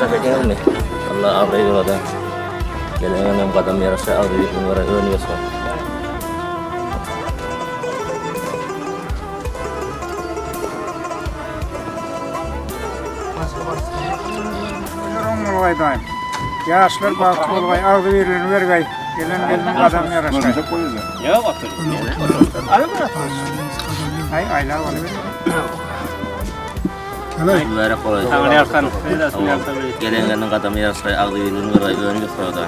Çak edýäňizmi? Allah abraý berada. Gelen hem gadam ýaraşa agzy birligiň gara ön ýosa. Bolgaý Ýaşlar bagtly bolgaý, agzy birligini bergaý. Gelen gelniň gadam ýaraşgaý. Ýok otur. Aý aýlap alyber. Mübärek bolaý. Saňa ýalkan. Gelen gelniň gadamy ýaraşgaý, agzy birligini bergaý, ön ýosa.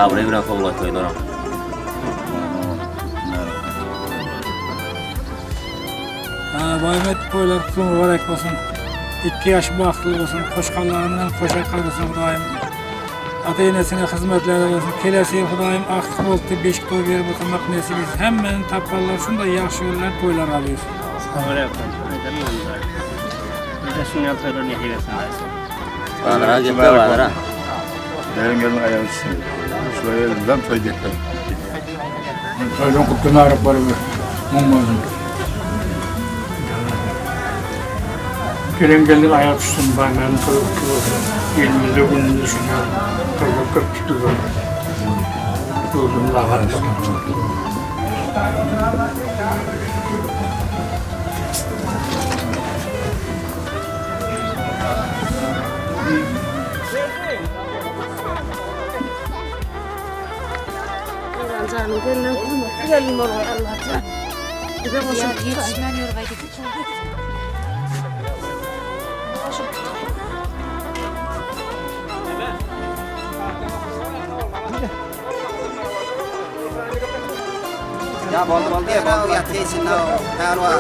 Abraý bilen sowlaý toýlaryň. Baýmet toýlar kutly mübarek bolsun. Ikki ýaş bagtly bolsun. Hoş gallarynyň hoşa galsyn Hudaýym. Ata enesine hyzmatleri bolsun. Kelesi ýyl Hudaýym agtyk boldy beşik toý berip oturmak nesip etsin. Hemmäniň tapganlary şunday ýagşy günler toýlar alýar. Bazara gitdi bazara. Gelin gelin aýagy düşsün. Şular elimden toý getir. Toýdan kutly mübarek bolsun. Muň bolsun. Gelen gelin aýagy düşsün. Baýmetin toýy kutly bolsun. Elimizde günümizde şunday toýlar köp tutulur. Ýurdumyz abat bolsun. Janyň gelin, gelin bolgaý Allajan. Bize goşulyp Ýetişmän ýör gaýdyp. Ya boldy boldy boldy ýat içinde pälwan.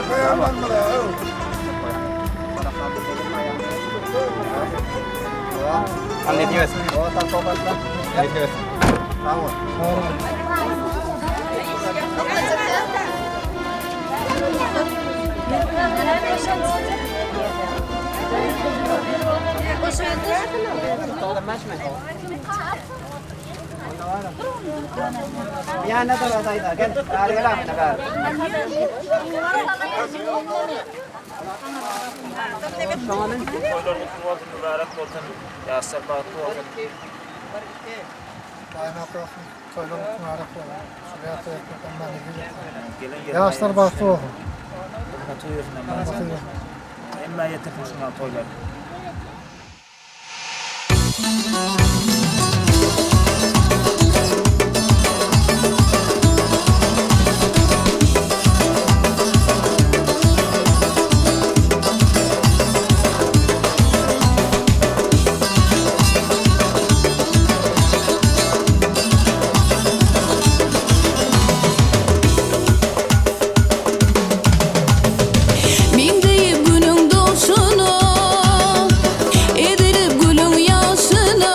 Toýlar gutly bolsun, mübärek bolsun. Ýaşlar bagtly bolsun. Ýaşlar bagtly bolsun. Hemmä ýetirsin şuňa toýlar. Meň diýip günüň dogşuna, Ezilip gülüň ýaşyna.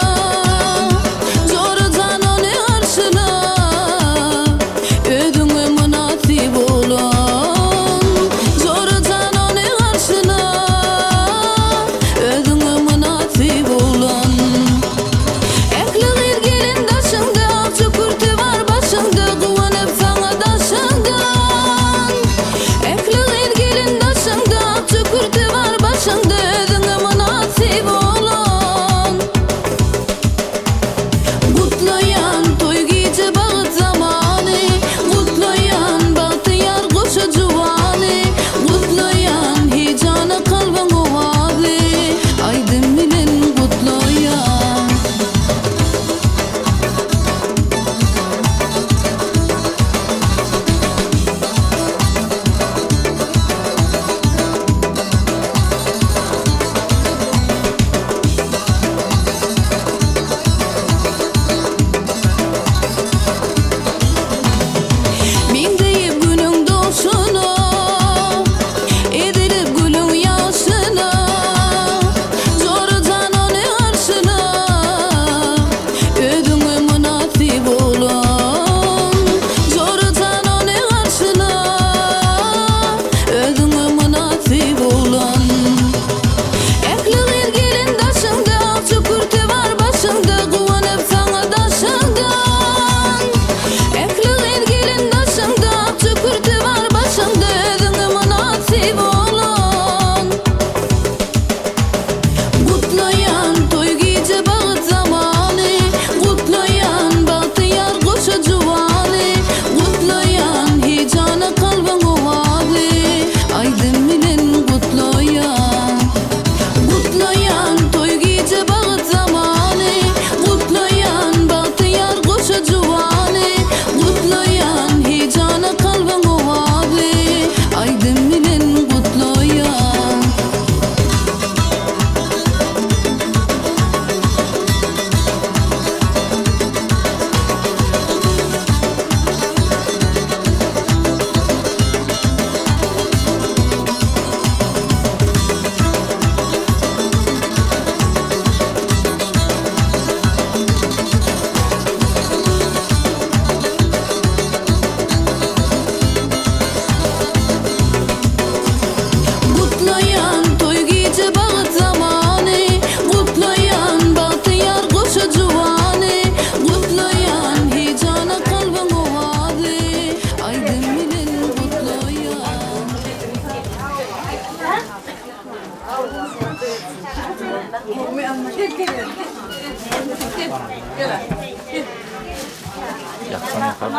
Ýaksam ýakar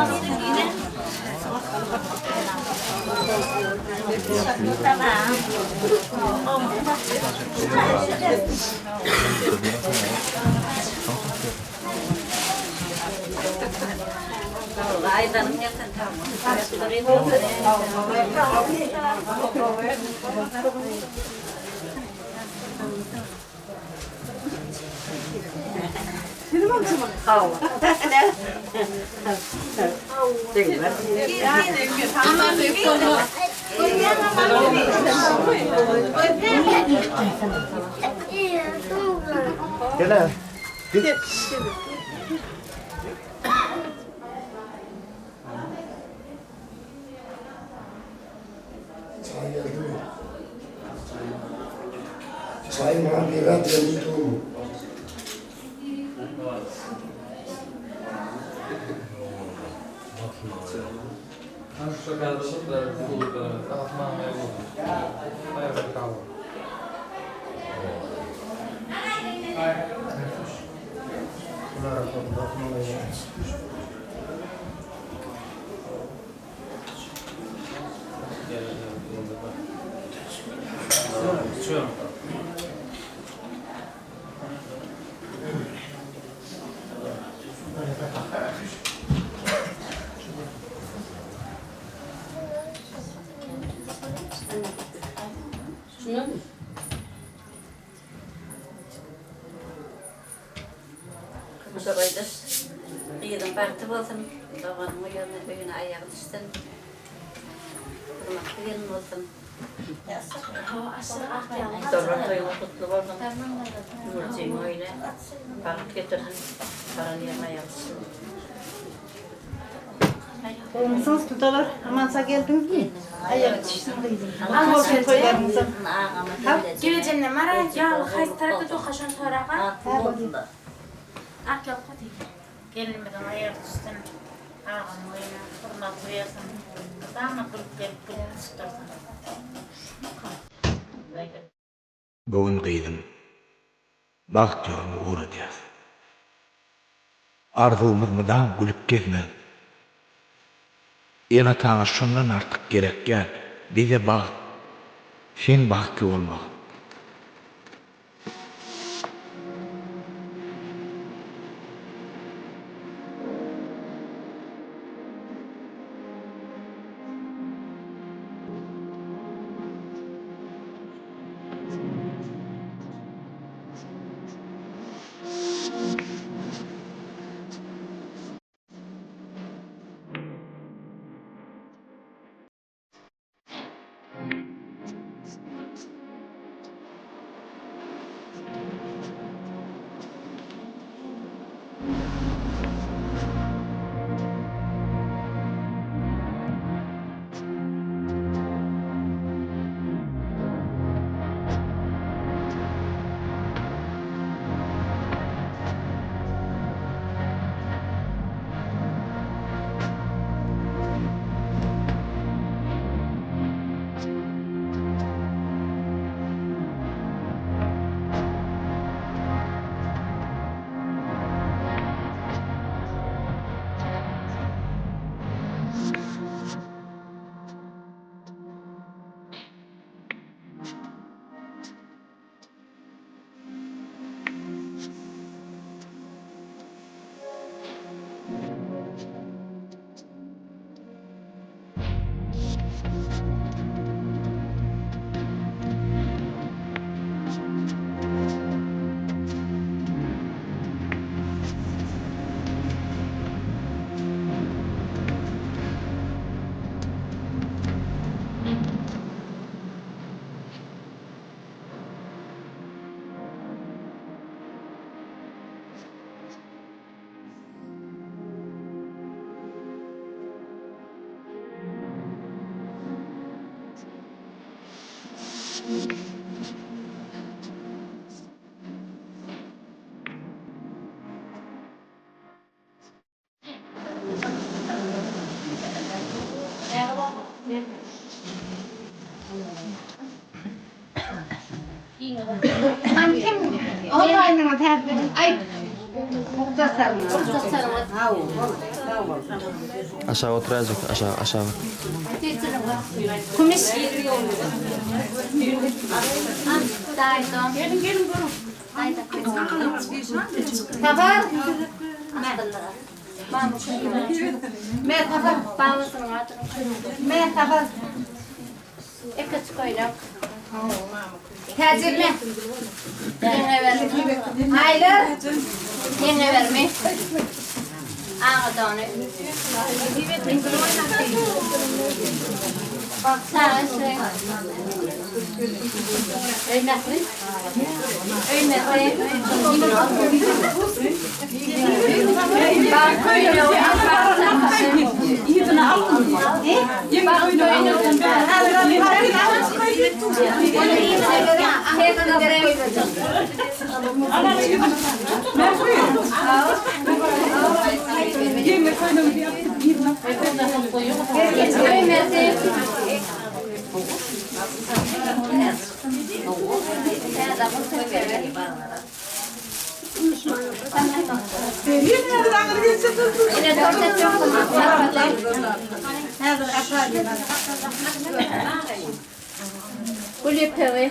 Çaý geldimi? Çaý maňa bira diýeni durmy? Kümüşe goýduş. Gyzyň bagty bolsun, doganyň öýüne, öýüne aýagy düşsün. Hormatly gelin bolsun. Dolan toýuňyz gutly bolsun. Nurjygyň öýüne bagt getirsin. Baran ýerine aýagy düşsün. Gowumysyňyz gudalar? Aman sag geldiňizmi? Aýagy düşsün gyzym. Gutly bolsun toýlaryňyzam. Gelejemden mara ýagly haýsy tarapda doka şony sorap al. Ak ýolka diý. Gelinimiziň aýagy düşsün, agamyň öýüne hormatly bersin, mydama gülüp gelip gülüp gitip dursun. Bu gün gyzym bagt ýoluna ugradýas. Arzuwymyz mydam gülüp gezmek. Ene-ataňa şondan artyk gerek däl. Bize bagt, seň bagtly bolmagyň. Ýaryňyz häzir. Aý. Aşağı oturajyk, aşağı, aşağı. Kümüş. Gelin gelin görün. Sapar. Merhaba. Merhaba. Eke çykoýlak. Täjirme. Ýeňe berme. Aýlar. Ýeňe berme. Aňa dony. Saga şey. Öýmesi. Öýmesi. Gül ýüpegi.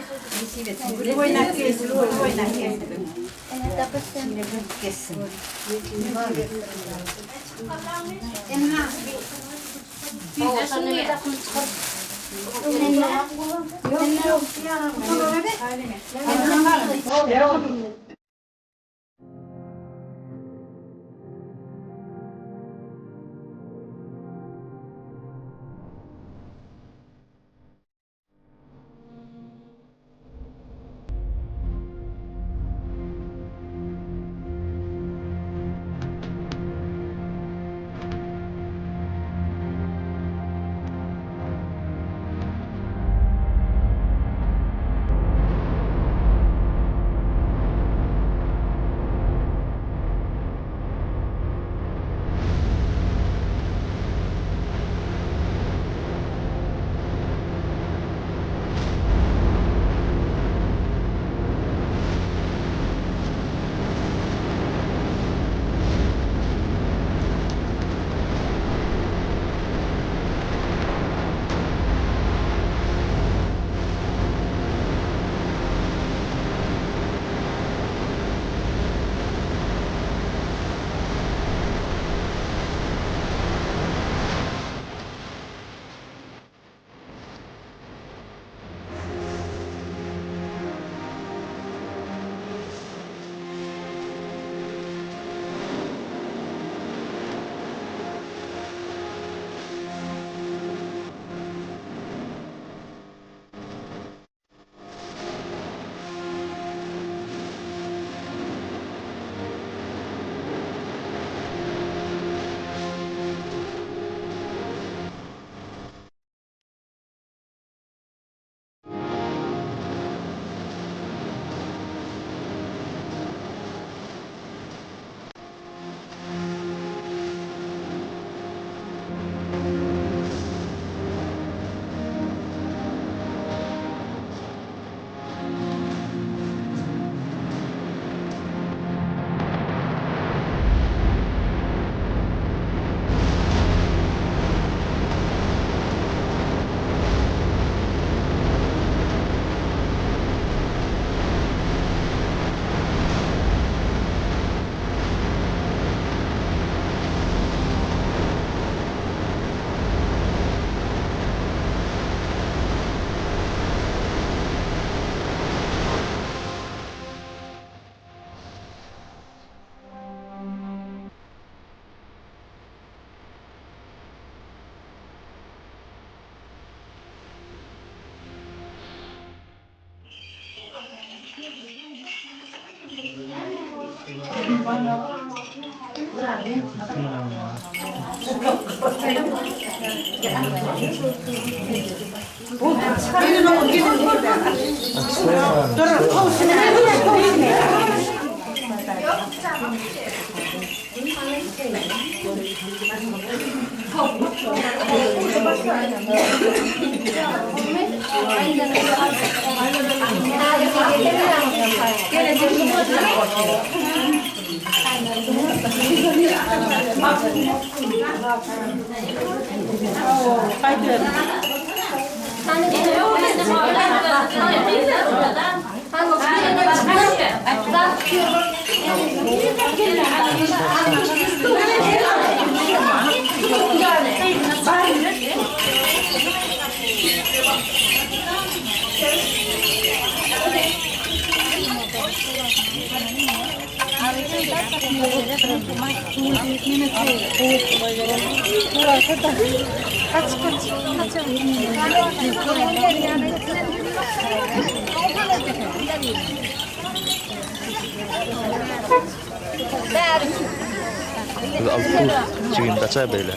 Biz alyp dur. Çigin kaçar beýle.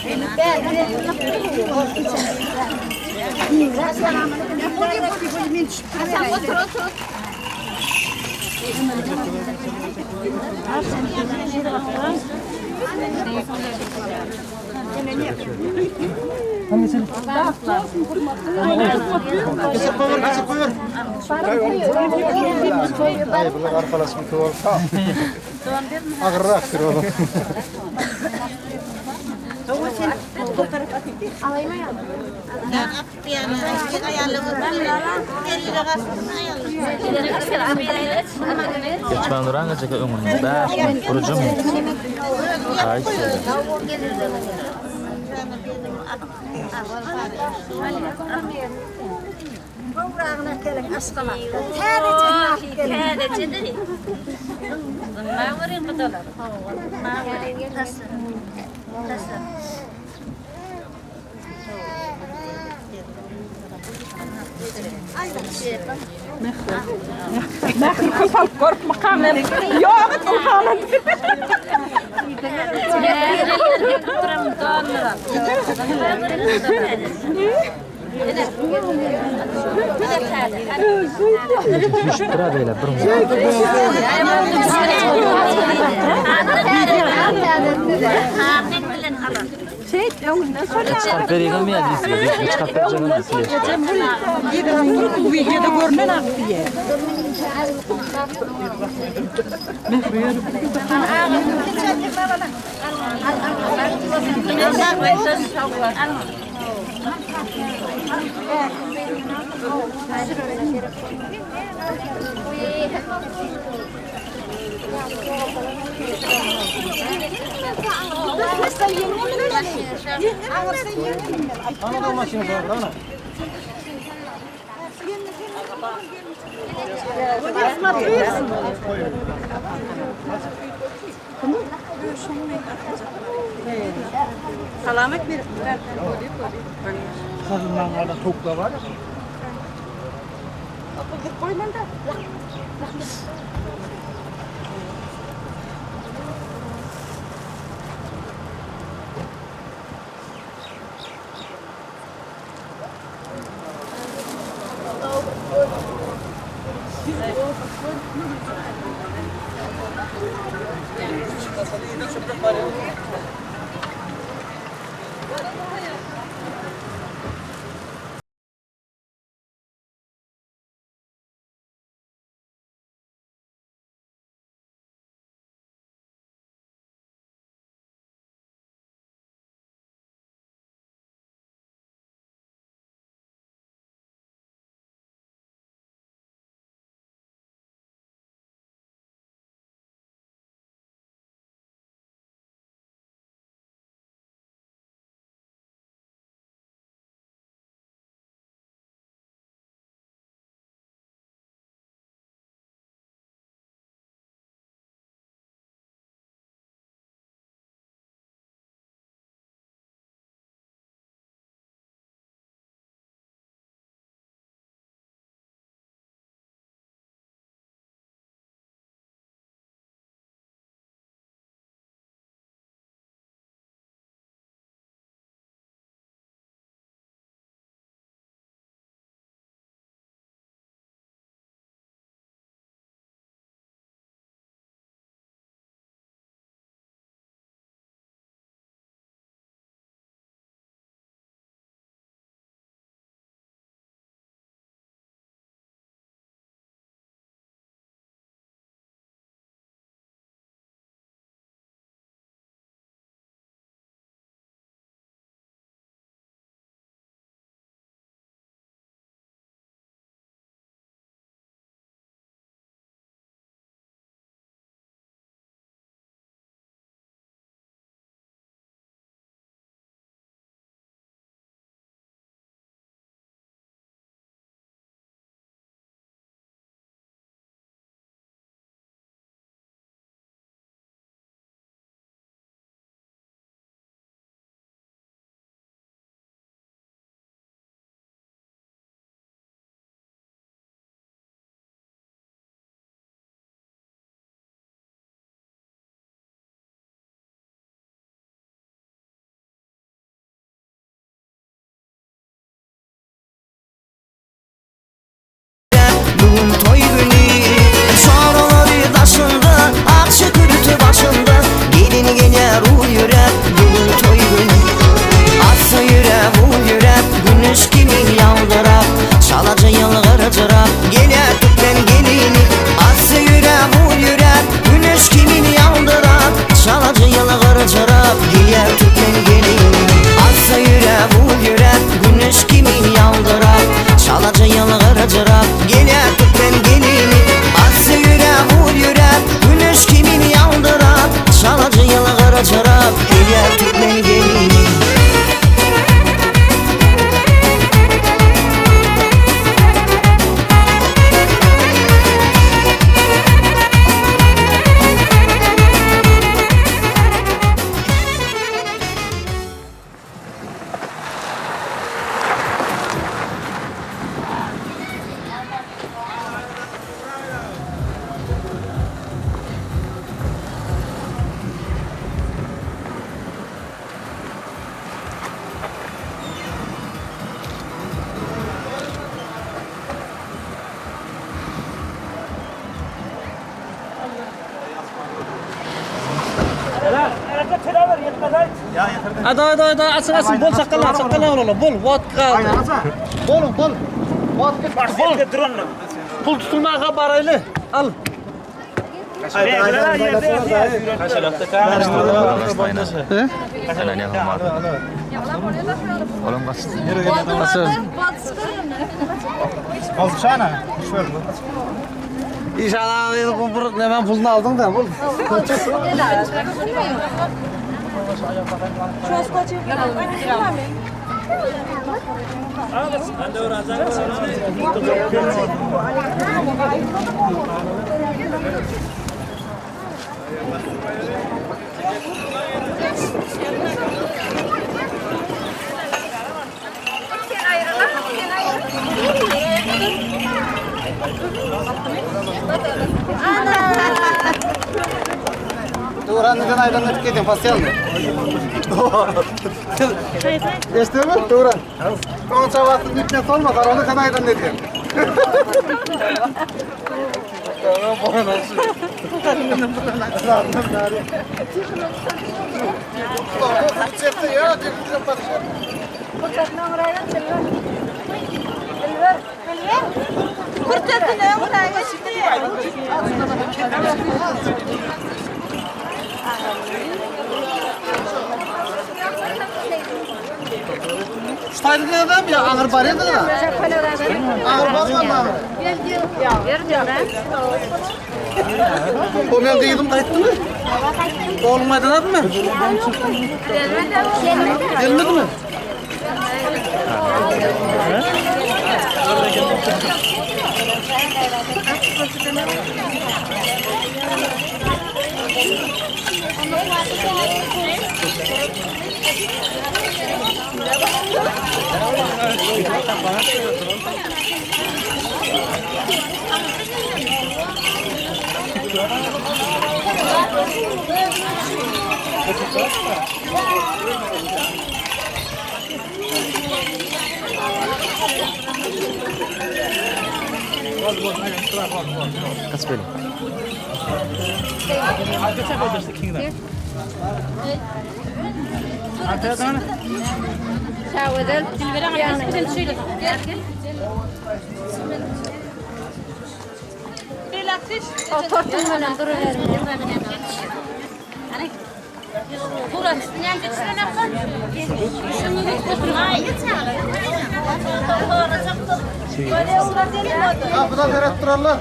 Agyrrakdyr olam. Geçmän duran geceke öňünden 5 minut gurujum. Haýyş Mähir köp alyp görüpmikam men? Ýok, Sultanım. Düşüp durar beýle bir Çykaryp berýän mi ýa diýsin? Çykaryp berjek Videoda görünen akdiye. Salamat bir. Sarılmanlarda topla var. Bugün toý güni Çoralary daşynda Akja kürte başynda Gelin gelýär ur ýöräp Bugün toý güni Assa ýöräp ur ýöräp Güneş kimin ýaldyrap Çalaja ýylgyrjyrap Gelýär türkmen gelini Assa ýöräp ur ýöräp Güneş kimin ýaldyrap Çalaja ýylgyrjyrap Gelýär türkmen gelini Assa ýöräp ur ýöräp Güneş kimin ýaldyrap Çalaja ýylgyrjyrap Gelýär türkmen gelini Assa ýöräp ur ýöräp Güneş kimin ýaldyrap Çalaja ýylgyrjyrap Gelýär türkmen gelini. Ada ada ada açyk açyk bol çakalla çakalla ola bol wagt galdy. Bol bol. Wagt bol. Pul tutulmaga baraýly. Al. Näme puluny aldyň da bul. Turan aýlanyp gidin pasýalny. Eşitdimi Turan? Oň çabasyny gitmek bolmaz, ony sen aýdan edýän. Aňyr barýar da. Aňyr barman aňyr. O men gyzym gaýtdymy? Oglum gaýdanatmy? Gelmedimi? Kapıda seret durarlar.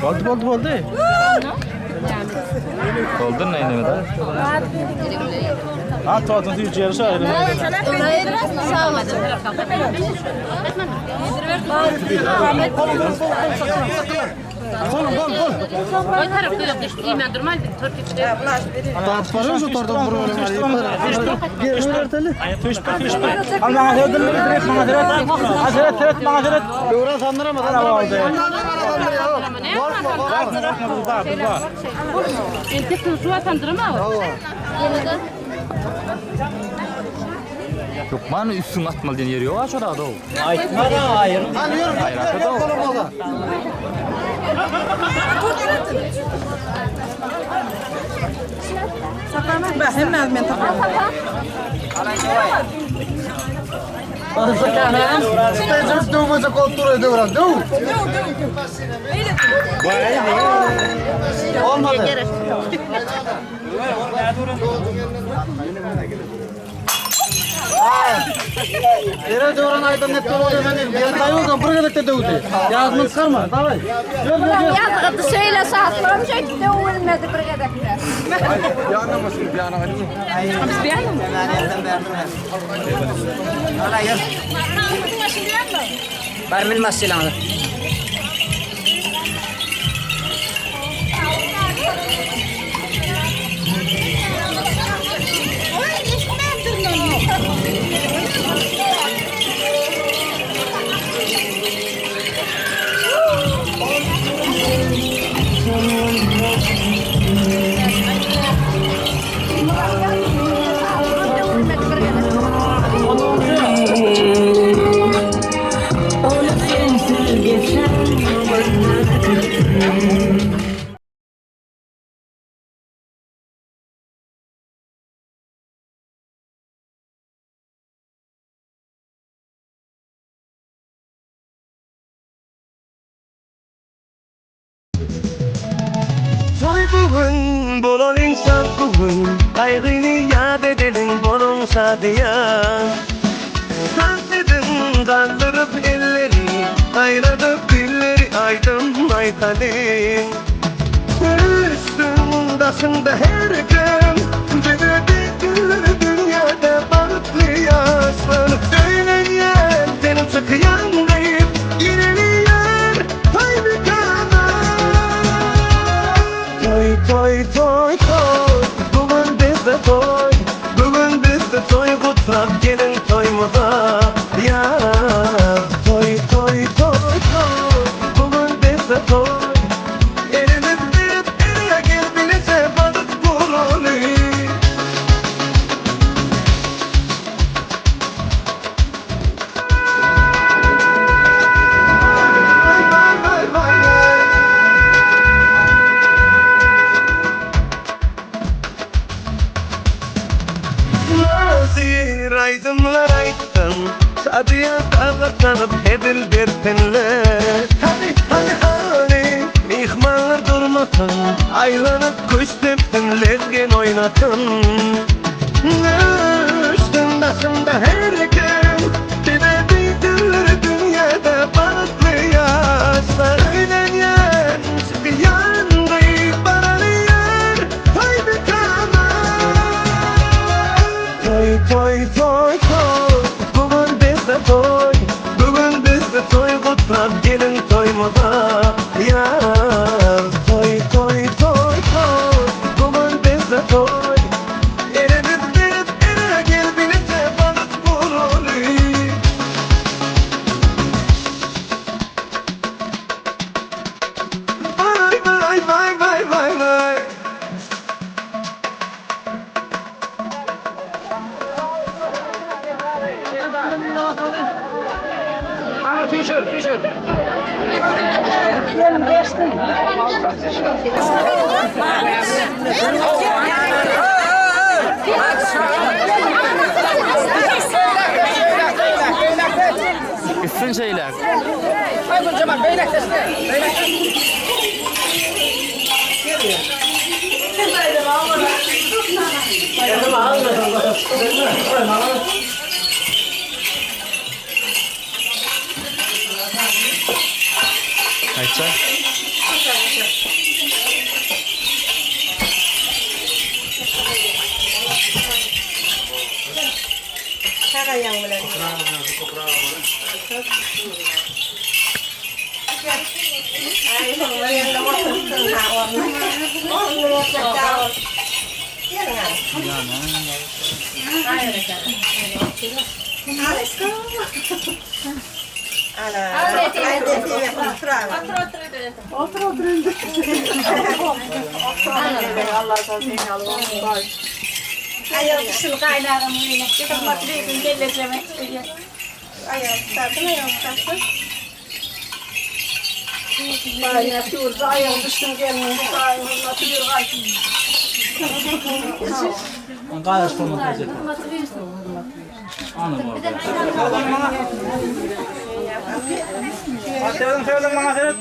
Boldy boldy boldy. Boldy näme da? Ha, tortuň süýji ýeri şo. Bol, bol, bol. Oý tarapda ýok, iýmän durmaýyn, tort içdi. Dadyp barýan şu tortuň bir bölümini. Al maňa seret, seret, maňa seret. Al seret, seret, maňa seret. Döwran sandyrama, sandyrama. Entek şu atandyrma. Hökman üstüňe atmaly diýen ýeri ýok-a şo zada-ow. Aýtma-da, aýyr. Aýratda-da. Olmadı. Ere döwran aýdan net boldy men ýer daýawdan bir gezekde döwdi. Ýadyny çykarma, daway. Ýör ýör ýör. Ýazgydy şeýle şatlam şeýdip döwülmedi bir gezekde. Bar min maşylaňyzy. Toý bu gün, bolalyň şat bu gün, Gaýgyny ýat edeliň, boluň şadyýan. Tans ediň, galdyryp elleri, Aýladyp dilleri aýdym aýdalyň. Üstüň daşyňda her kim, Bize degil dünýäde bagtly ýaşlar. Öýlenýän, senem çykýaň diýip, Ýeňilýär toý mekana. Toý, toý, toý, toý, bu gün bizde toý, Bu gün bizde toý gutlap geliň toýumyza, ýar. Toý, toý, toý, toý, bu gün bizde toý, Elimiz berip ele gel bileje bagyt guraly. Nazyr aýdymlar aýtdyň, Şadyýan saza salyp hezil bersinler. Hany, hany, hany, myhmanlar durmasyn, Aýlanyp küşt depsin, lezgin oýnasyn. Üstün daşynda her kim, Bize diýdirler dünýäde bagtly ýaşlar. Öýlenýän, çykýan gyz, baralýar toý mekana. Toý, toý, toý, toý, bu gün bizde toý, Bu gün bizde toý gutlap geliň toýumyza, ýar. Toý, toý, toý, toý, bu gün bizde toý, Elimiz berip ele gel bileje bagyt guraly. Waý, waý, waý, waý, waý, waý. Gitsin şeýle. Aýtja. Sag aýagyň bilen. Otur otur indi. Aýagy düşün gaýnagam ýene. Hyzmat bersin kellejeme. Aýagy tutarsyň, aýagy tutarsyň. Baýna turdy, aýagy düşsün gelniň. Hudaýyň hyzmaty bir galsyn. Sevdim sevdim maňa seret.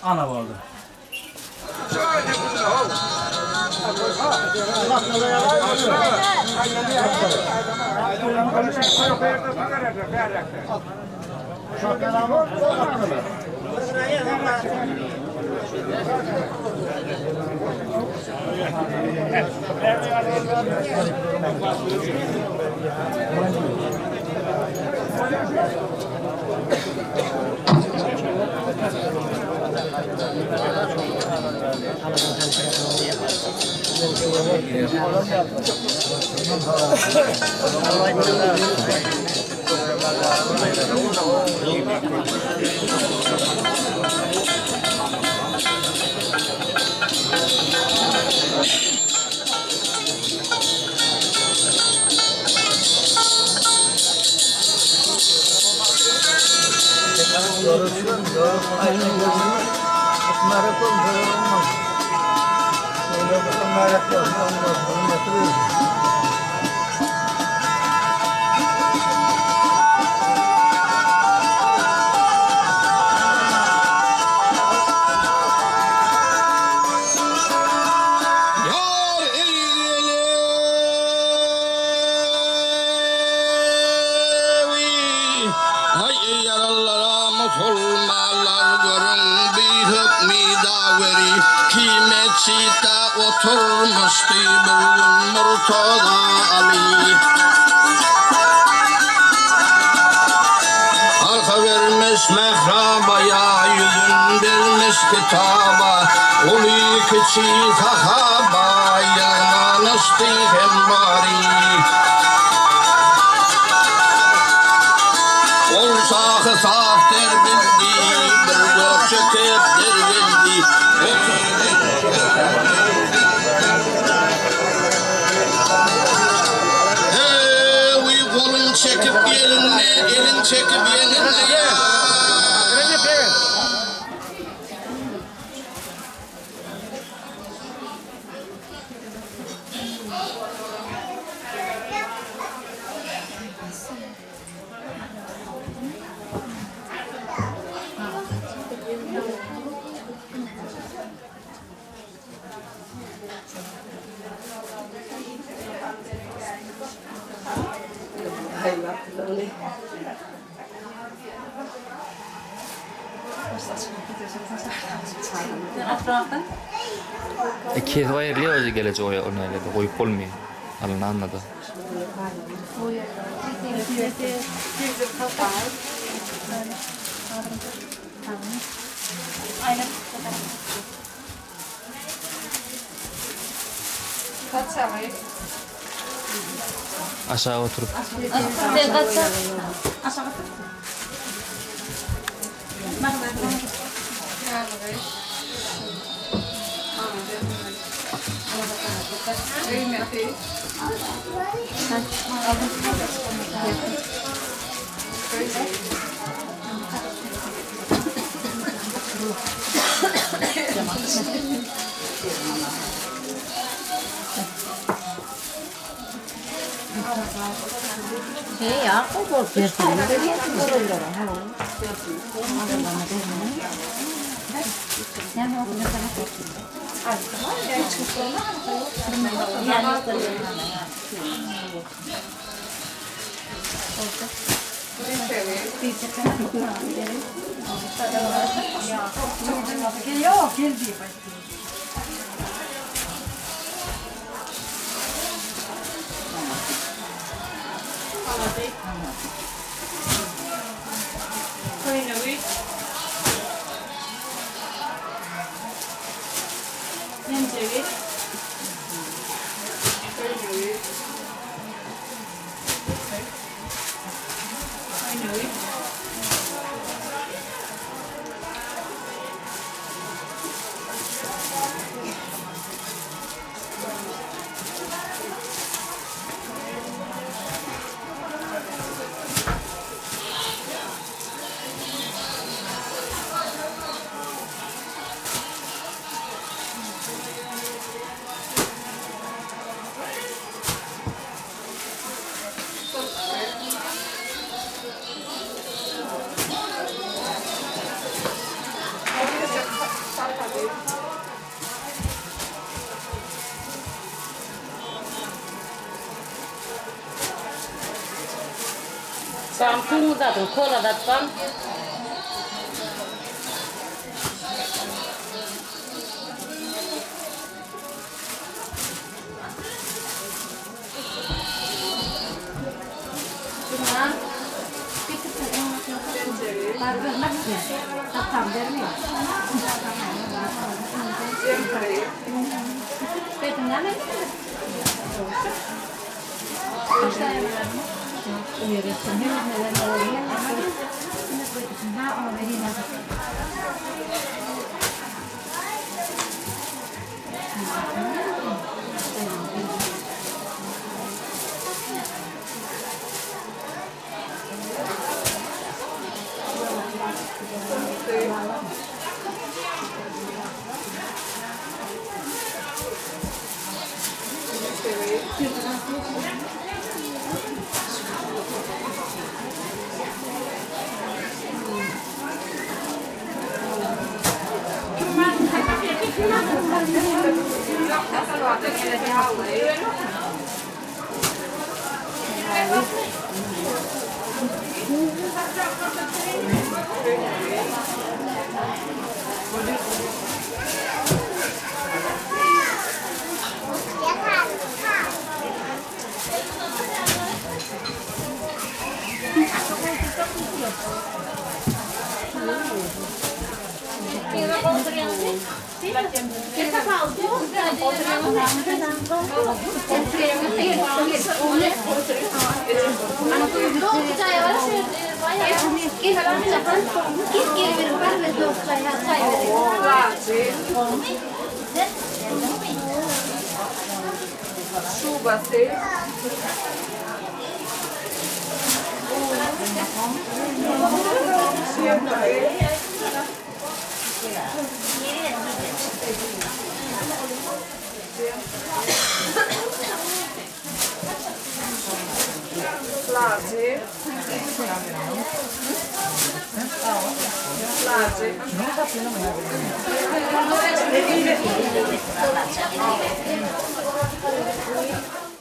Ana boldy. Kesip aýrylýar özi geleje oýa ol näle-de goýup bolmaýar. Alynanda-da. Aşak oturyp. Sen gaça. Aşak otur.